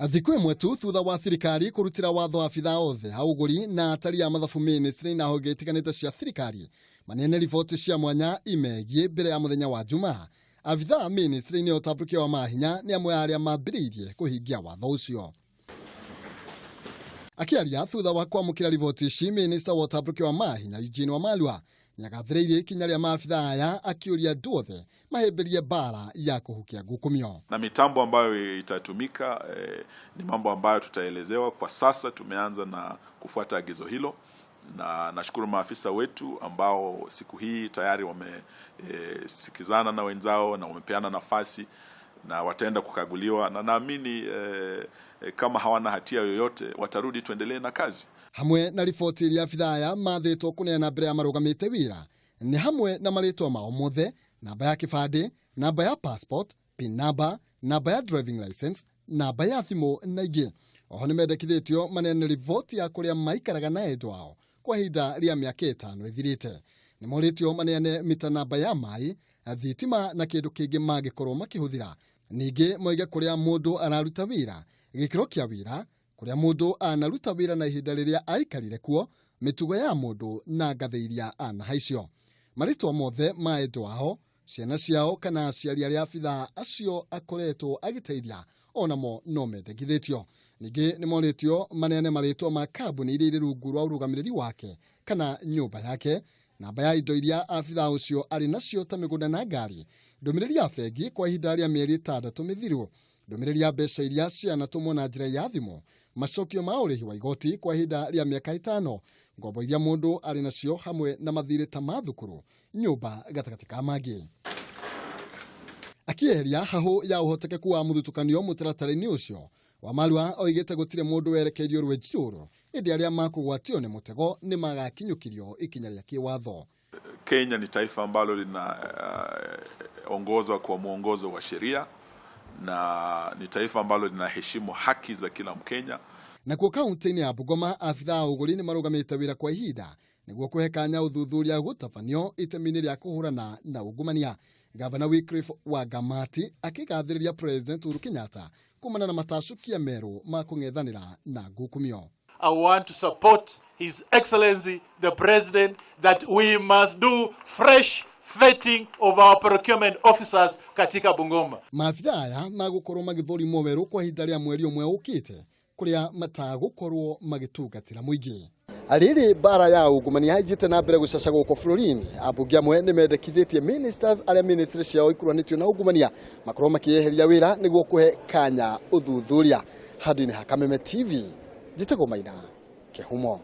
Thikũ ĩmwe tu thutha wa thirikari kũrutĩra watho abithaa othe a ũgũri na atari a mathabu ministry na honge itiganĩte cia thirikari maneane riboti cia mwanya imegiĩ mbere ya mũthenya wa Jumaa. Abithaa ministry-inĩ ya ũtambũrũkia wa mahinya nĩ amwe a arĩa mambĩrĩirie kũhingia watho ũcio. Akĩaria thutha wa kwamũkĩra riboti ici, minista wa ũtambũrũkia wa mahinya Eugene Wamalwa nĩagathĩrĩirie ikinya rĩa maabithaa aya akĩũria andũ othe mahĩmbĩrie mbara ya kũhukia ngukumio. Na mitambo ambayo itatumika ni mambo ambayo tutaelezewa. Kwa sasa tumeanza na kufuata agizo hilo, na nashukuru maafisa wetu ambao siku hii tayari wamesikizana na wenzao na wamepeana nafasi na wataenda kukaguliwa, na naamini kama hawana hatia yoyote watarudi tuendelee na kazi. Hamwe na riboti iria abithaa aya mathĩtwo kũneana mbere ya marũgamĩte wĩra nĩ hamwe na marĩtwa mao mothe, namba ya kĩbandĩ, namba ya passport, PIN number, namba ya driving license, namba ya thimũ na ingĩ. Oho nĩ mendekithĩtio maneane riboti ya kũrĩa maikaraga na endwa ao kwa ihinda rĩa mĩaka 5 ĩthirĩte. Nĩ morĩtio maneane mita namba ya maĩ, thitima na kĩndũ kĩngĩ mangĩkorwo makĩhũthĩra. Ningĩ moige kũrĩa mũndũ araruta wĩra, gĩkĩro kĩa wĩra, kũrĩa mũndũ anaruta wĩra na ihinda rĩrĩa aikarire kuo, mĩtugo ya mũndũ na ngathĩ iria anahaicio. Marĩtwa mothe ma endwa ao, ciana ciao kana aciari arĩa abithaa acio akoretwo agĩteithia onamo no mendekithĩtio. Ningĩ nĩ morĩtio maneane marĩtwa ma kambuni iria irĩ rungu rwa ũrũgamĩrĩri wake kana nyũmba yake, namba ya indo iria abithaa ũcio arĩ nacio ta mĩgũnda na ngari, ndũmĩrĩri ya bengi kwa ihinda rĩa mĩeri 6 mĩthiru, ndũmĩrĩri ya mbeca iria cianatũmwo na njĩra ya thimũ, macokio ma ũrĩhi wa igoti kwa ihinda rĩa mĩaka 5, ngombo iria mũndũ arĩ nacio hamwe na mathirĩ ta ma thukuru, nyũmba gatagatĩ ka mangĩ. Akĩeheria hahũ ya ũhotekeku wa mũthutũkanio mũtaratara-inĩ ũcio, Wamalwa oigĩte gũtirĩ mũndũ werekeirio rwenji rũrũ, ĩndĩ arĩa makũgwatio nĩ mũtego nĩ magakinyũkirio ikinya rĩa kĩwatho. Kenya ni taifa ambalo linaongozwa kwa mwongozo wa sheria na ni taifa ambalo linaheshimu haki za kila Mkenya. Nakuo kaunti-inĩ ya Bungoma abithaa a ũgũri nĩ marũgamĩte wĩra kwa ihinda nĩguo kũhe kanya ũthuthuria gũtabanio itemi-inĩ rĩa kũhũrana na ungumania. Gavana Wycliffe Wangamati akĩgathĩrĩria President Uhuru Kenyatta kumana na matacũkia merũ ma kũng'ethanĩra na ngukumio. I want to support His Excellency the President that we must do fresh vetting of our procurement officers katika Bungoma. Maabithaa aya magũkorwo magĩthũrimwo werũ kwa ihinda rĩa mweri ũmwe ũkĩte kũrĩa matagũkorwo magĩtungatĩra mũingĩ. Rĩrĩ mbara ya ungumania ĩthiĩte na mbere gũcaca gũkũ bũrũri-inĩ, ambunge amwe nĩ mendekithĩtie ministers arĩa ministry ciao ikuruhanĩtio na ungumania makorwo makĩeheria wĩra nĩguo kũhe kanya ũthuthuria. Handũ-inĩ ha Kameme TV, njĩtagwo Maina Kĩhumo.